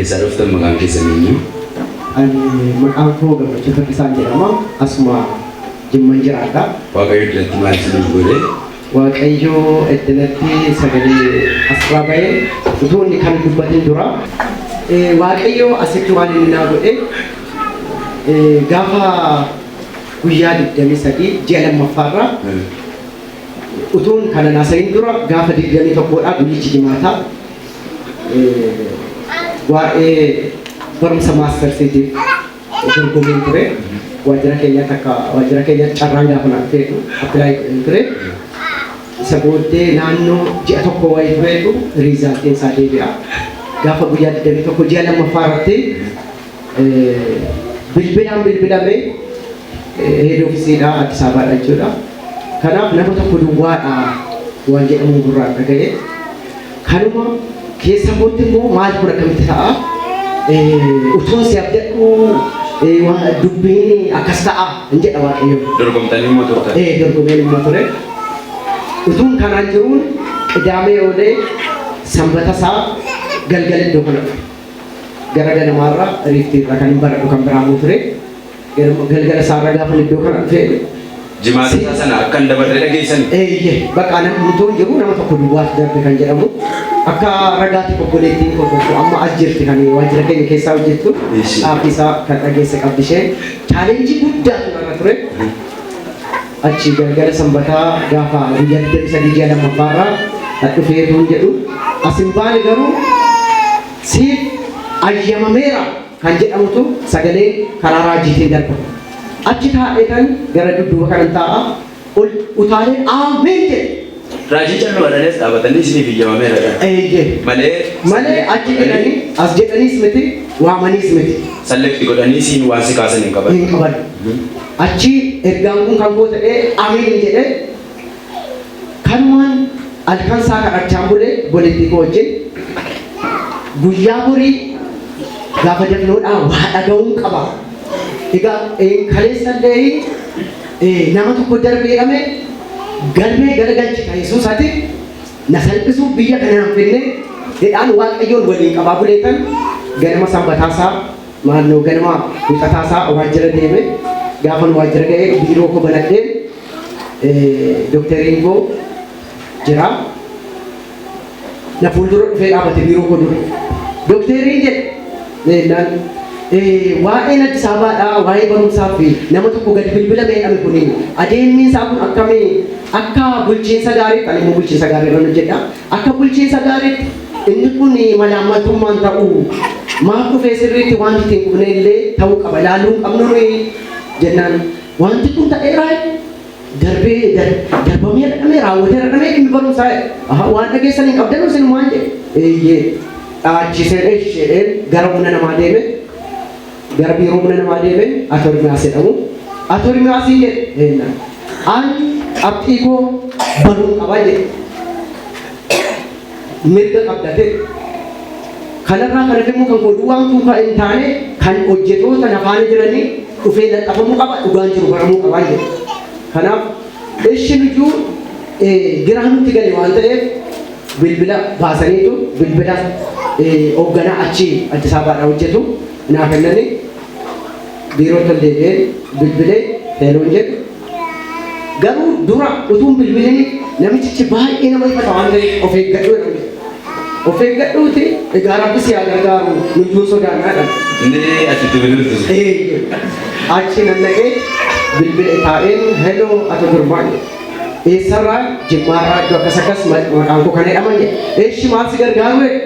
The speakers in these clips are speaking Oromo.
Eessaa dhuftan, maqaan keessan eenyu? Ani maqaan koo Gammachuu Taffisaan jedhama. Asuma Jimman jiraadha. Waaqayyo iddatti maal isiniif godhe? Waaqayyo iddinatti sagalee asirraa bahee utuu inni kan dubbatin dura, Waaqayyo asitti waan inni naa godhe, gaafa guyyaa 23 ji'a lammaffaarra, utuun kana naasayin dura, gaafa 21dha, guyyichi jimaataa, waa'ee barumsa mastersiitiif dorgomeen ture. Waajjira keenyatti, akka waajjira keenyatti carraan gaafa naa dhufeetu apply godheen ture. Isa booddee naannoo ji'a tokko wayii tureetu resultiin isaa deebi'a. Gaafa guyyaa 21 ji'a lammaffaa irratti bilbilaan bilbilame, head officeiidha Addis Ababaadha jechuudha. Kanaaf nama tokko duwwaadha waan jedhamu gurraan dhaga'e. Kanuma keessa kootti immoo maal kun akkamitti ta'a? Utuun si abdadhu dubbiin akkas ta'a hin jedha Waaqayyo. Dorgomtanii immoo turtan. Ee, dorgomeen immoo ture. Utuun kanaan jiruun Qidaamee oolee Sanbata isaa galgala iddoo kana dhufe. Gara ganamaarra riiftiirra kan hin baradhu kan biraamuu ture. Galgala isaarra gaafa iddoo kana dhufe, Jimaata isaa sana akka hin dabarre dhageessan. Eeyyee, bakka namni utuu hin jiru nama tokko duwwaatu darbe kan jedhamu. Akka ragaatti obboleettiin koo tokko amma as jirti, kan waajjira keenya keessaa hojjettu, xaafii isaa kan dhageesse qabdi isheen. Challenge guddaatu narra ture. Achi galgala Sanbataa gaafa guyyaa 23 ji'a lammaffaarraa dhufeetu hin jedhu. As hin baane, garuu siif ayyamameera kan jedhamutu sagalee karaa raajiitiin darba. Achi taa'ee kan gara dudduuba kanan taa'a, ol utaalee "Aameen" jedhe. Raajii calluma dhalees dhaabatanii isiniif iyyamameera. Eeyyee. Malee Malee achi jedhanii as jedhaniis miti, waamaniis miti. Select godhanii siin waan si kaasan hin qaban. Hin qaban. Achi ergaan kun kan koo ta'ee "Ameen" jedhee, kanumaan halkan isaa kadhachaan bulee obboleettii koo wajjin. Guyyaa borii gaafa dafnoodhaa waa dhaga'uun qaba. Egaa kaleessallee nama tokko darbee jedhame, galmee galagalchi kan Yesuus ati na salphisuuf biyya kana hin finne jedhaan Waaqayyoon waliin qabaa buleetan, ganama Sanbataasaa, maannoo ganama Wixataasaa waajjira deeme. Gaafan waajjira ga'ee biiroo koo banadhee, dookteriin koo jira. Na fuuldura dhufee dhaabate biiroo koo dura. "Dookteriin," jedhe naan, "waa'een Addis Ababaadhaa, waa'ee barumsaa fi nama tokko gadi bilbila jedhame kun, adeemmiin isaa kun akkamii? Akka bulchiinsa gaariitti, ani immoo bulchiinsa gaarii irra hojjedha, akka bulchiinsa gaariitti inni kun malaammaltummaan ta'uu maaf dhufee, sirriitti wanti ittiin qubne illee ta'uu qaba, ilaaluu hin qabnu nuyi," jennaan, "Wanti kun ta'eera, darbee darbamee dhaqamee raawwatee dhaqamee dhimmi barumsaa waan dhageessan hin qabdan isin," waan jedhe. Eeyyee, dhaachisee isheedheen gara humna namaa deeme, gara biiroo humna namaa deeme. Ato Ermiyaas jedhamu. "Ato Ermiyaasiin," jedhe, "an qabxii koo baruun qabaa," jedhe. "Mirga qabdate. Kanarraa kan hafe immoo kan koo duwwaan tuukaa hin taane, kan hojjetoota na faana jiranii dhufee laxxafamuu qaba, dhugaan jiru baramuu qabaa," jedhe. Kanaaf ishi nuyyuu giraa nutti gale waan ta'eef, bilbila baasaniitu bilbila hoogganaa achi Addis Ababaadhaa hojjetu naa kennanii, biirootti ol deebi'ee bilbilee "Hello" jedhu. Garuu dura utuun bilbilini namichichi baay'ee nama ifata waan ta'eef, "Of eeggadhu," jedhame. "Of eeggadhuuti, egaa Rabbi si haa gargaaru, nuyyuu sodaannaadha." Inni achitti bilbiltu. Achi nan dhaqee bilbila taa'een, "Hello, Ato Girmaa, eessarraa?" "Jimmaarraa, iddoo akkas akkas, maqaan koo kan jedhaman," jedhe. "Eeshi, maal si gargaaru?" jedhe.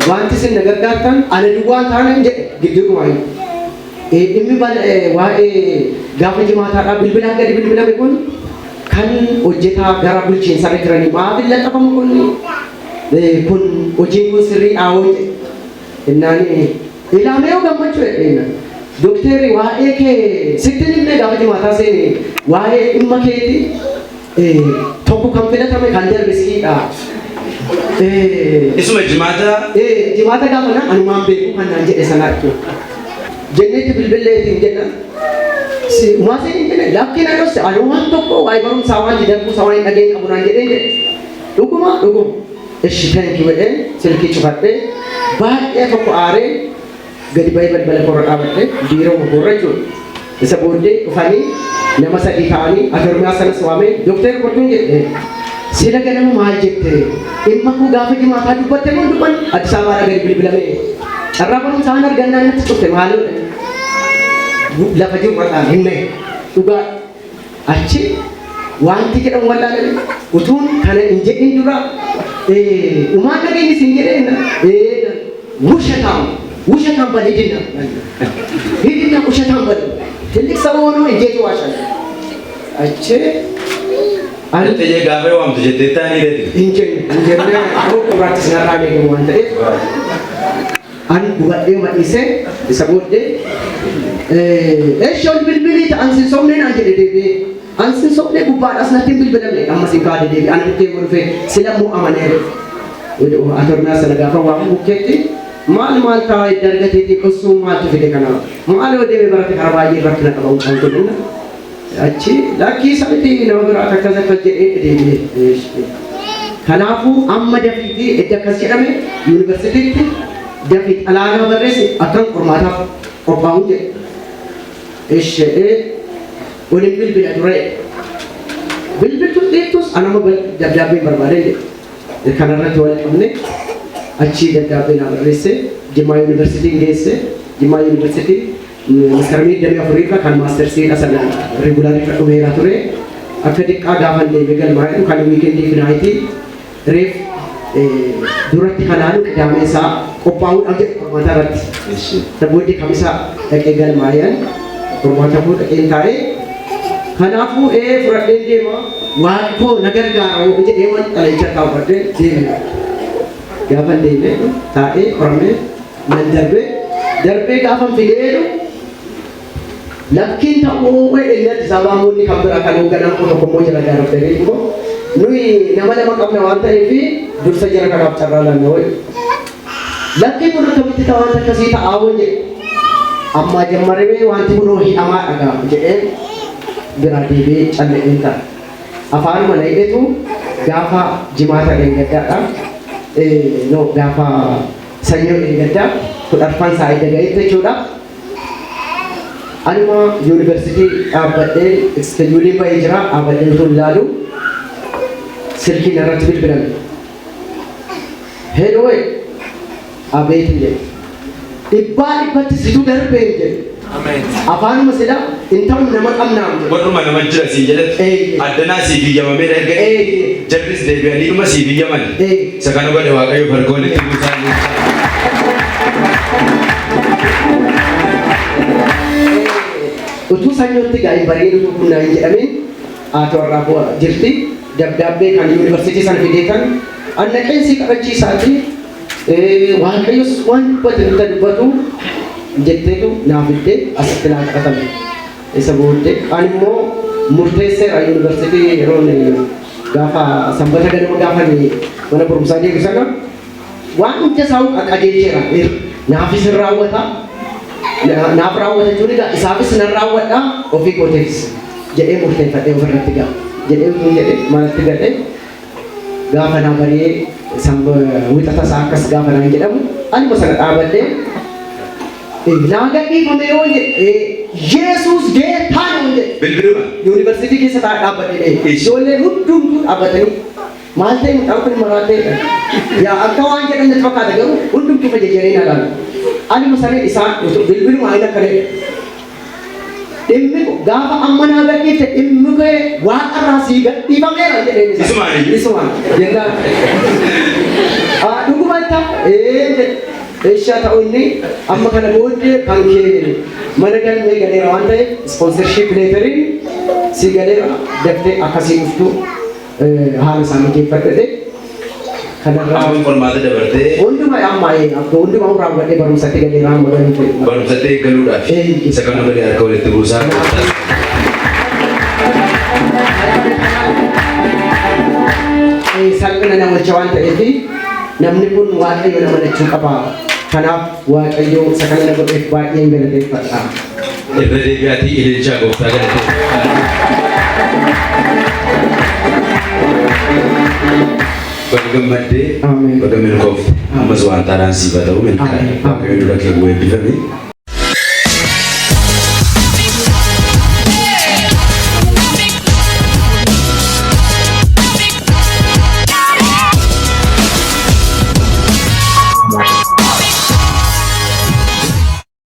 "Wanti isin na gargaartan ana duwwaan taane," jedhe gidduudhumaan. "Dhimmi waa'ee gaafa jimaataadhaa bilbilaan gadi bilbilame kun kan hojjetaa gara bulchiinsarra jiranii maaf hin laxafamu? Kun hojiin kun sirriidhaa hoo?" jedhe. Innaan, "Ilaamee yoo Gammachuu," jedhe. "Dookterri waa'ee kee sitti hin himne, gaafa jimaataa seene waa'ee dhimma keeti tokko kan filatame kan darbe siidha." Isuma jimaata. Jimaata gaafa na anumaan beeku kan naan jedhe sanaa jechuudha. Jenneetti bilbilleetiin jenna. Maaseen hin jenne, "Lakkii, na dhosse, ani waan tokko waa'ee barumsaa waan darbuu isaa waan hin dhageen qabu," naan jedheen jedhe. "Dhuguma, dhuguma." Ishi, thank you jedheen silkii cufadhee baay'ee tokko aaree gadi bahee balbala korra dhaabadhee biiroo korra jechuudha. Isa booddee dhufanii nama sadii ta'anii atormiyaa sanas waamee, "Dooktar Qortuun," jedhe, "sila ganama maal jette? Dhimma koo gaafa jimaataa dubbatte moo dubban Addis Ababaadhaa gadi bilbilamee carraa barumsaa an argannaa natti cufte maaloo lafa jiru irra hin nahe dhugaa achi wanti jedhamu wallaalame utuun kana hin jedhin dura umaan dhageenyi sin jedheen ውሸታም ውሸታም በል፣ ሂድና ሂድና ውሸታም በል፣ ትልቅ ሰው ሆኖ እንዴት ይዋሻል?" አቼ Ani gaafa waamtu jettee taanii reeti. Hin jenne, hin jenne. Quraattis narraa beekamu waan ta'eef ani gubadhee madhiisee. Isa booddee, "Eeshi, ol bilbilii ta'an sin sobnee," naan jedhe. Deebi'ee an sin sobnee, gubbaadhaas natti hin bilbilamne, ammas hin kaade. Deebi'ee ana bukkee dhufee sila immoo amaneera. Atornaa sana gaafa waamu bukkeetti maal maal ta'a itti argateetii qossuu maaltu fide kana maal yoo deeme barate karaa baay'ee rakkina qaba kan kun achi lakkii isaanitti nama biraa akkas akkas jedhee deebi'ee. Kanaafuu amma dafiitii edda akkas jedhame yuunivarsiitiitti dafii xalayaa barreessi akkan qormaataaf qophaa'u jedhe. Ishee waliin bilbila dure. Bilbiltus dhiiftus anama dabdaabbeen barbaadee jedhe. Kanarratti wal qabne achii dabdaabbee naa barreesse, Jimmaa Yuunivarsiitiin geesse. Jimmaa Yuunivarsiitii Maskaramii 24 irra kan mastersiidha sana regularii irra dhumeera ture. Akka xiqqaa gaafan deemee galmaa'edhu kan weekendii fi nightii reef duratti kanaalu qidaamee isaa qophaa'uudhaaf jedhe qormaata irratti. Booddee kamisa dhaqee galmaa'een qormaata koo dhaqeen taa'ee, kanaafuu ee fudhadheen deema, waaqi koo na gargaara jedhee waan xalayicha kaawwadhee deeme. Gaafan deeme taa'ee qoramee nan darbee darbee gaafan fideedhu, lakkiin ta'uu inni Addis Ababamoonni kan biraa kan hoogganan koo tokko immoo jira gaarabdaree immoo, "Nuyi nama lama qabna waan ta'eef dursa jara kanaaf carraa laanna wayi." Lakkiin kun akkamitti ta'a, wanta akkasii ta'aa wal jedhe. Ammaa jammaree wanti kunoo hidhamaa dhagaa jedhee biraa deebi'ee calle'een ta'a. Afaanuma na hidhetu gaafa jimaata dheengaddaadha. No, gaafa sanyoo dheengaddaa 14ffaan isaa edda ga'etti jechuudha. Anuma yuunivarsiitii dhaabbadhee scheduleiin bahee jira, dhaabbadhee utuu ilaalu silkiin irratti bilbilame. "Hello," "Abeet," jedhe. "Dhibbaa dhibbatti situ darbee," jedhe. Afaanuma sila hin ta'u nama qabnaam jedhe. Warruma nama jira siin jedhetti addanaa siif iyyamameera erga jarris deebi'anii dhuma siif iyyaman. Isa kana godhe Waaqayyo farka walitti buusaa jecha. Utuu sanyootti gaa hin bariin, utuu kun hin jedhamin, haati warraa koo jirti dabdaabbee kan yuunivarsiitii sana fideetan annaqeensi kadhachiisaati, Waaqayyos waan dubbate nutti dubbatu jetteetu naaf fiddee asitti naa kadhatame. Isa booddee ani immoo murteesseera yuunivarsiitii yeroon gaafa sanbata ganama gaafa mana barumsaa deemu sana waan hunda isaa qajeelcheera. Naafis hin raawwata. Naaf raawwata jechuun egaa isaafis nan raawwadha, ofii kootiifis jedhee murteeffadhee ofirratti gaa jedhee utuu jedhee manatti galee gaafa naa bari'ee wixata isaa akkas gaafa naan jedhamu anuma sana dhaabadhee naa gadhiifame yoo jedhe, "Yesuus geetaa" yoo jedhe. Bilbiluma. Yuunivarsiitii keessa taa'ee dhaabbadhee ijoolleen hundumtuu dhaabbatanii, "Maal ta'e mucaan kun, maraa ta'e yaa?" Akka waan jedhan natti fakkaata, garuu hundumtuu fayyadanii na ilaalu. Anuma sana isaan bilbiluma ayin akka ta'e dhimmi gaafa amma naa gadhiifte dhimmi kee waaqarraa sii gadhiifameera jedheen isa. Isumaan iyyuu? Isumaan. Jennaan, "Dhuguma ta'a?" "Ee," jedhe. "Eeshaa ta'u, inni amma kana booddee kan kee mana galmee galeera waan ta'eef sponsorship letteriin si galeera, daftee akkasii dhuftu haala isaa mijeeffadhe." Kanarraa Amma qormaata dabartee hundumaa amma hundumaa raawwadhee barumsatti galeera, amma galuu ta'e. Barumsatti eeggaluudhaaf. Isa kana godhe harka walitti buusaa. Salphina nama oolcha waan ta'eef namni kun Waaqayyo nama lachuu qaba. Kanaaf Waaqayyo isa kana na godheef baay'een galateeffadha. Irra deebi'aatii ililchaa gooftaa galateeffadha. Baga gammaddee, Ameen. baga milkoofte. Ammas waan taanaan siif haa ta'u, milkaa'e. Ameen. Waaqayyo dura kee bu'ee eebbifame.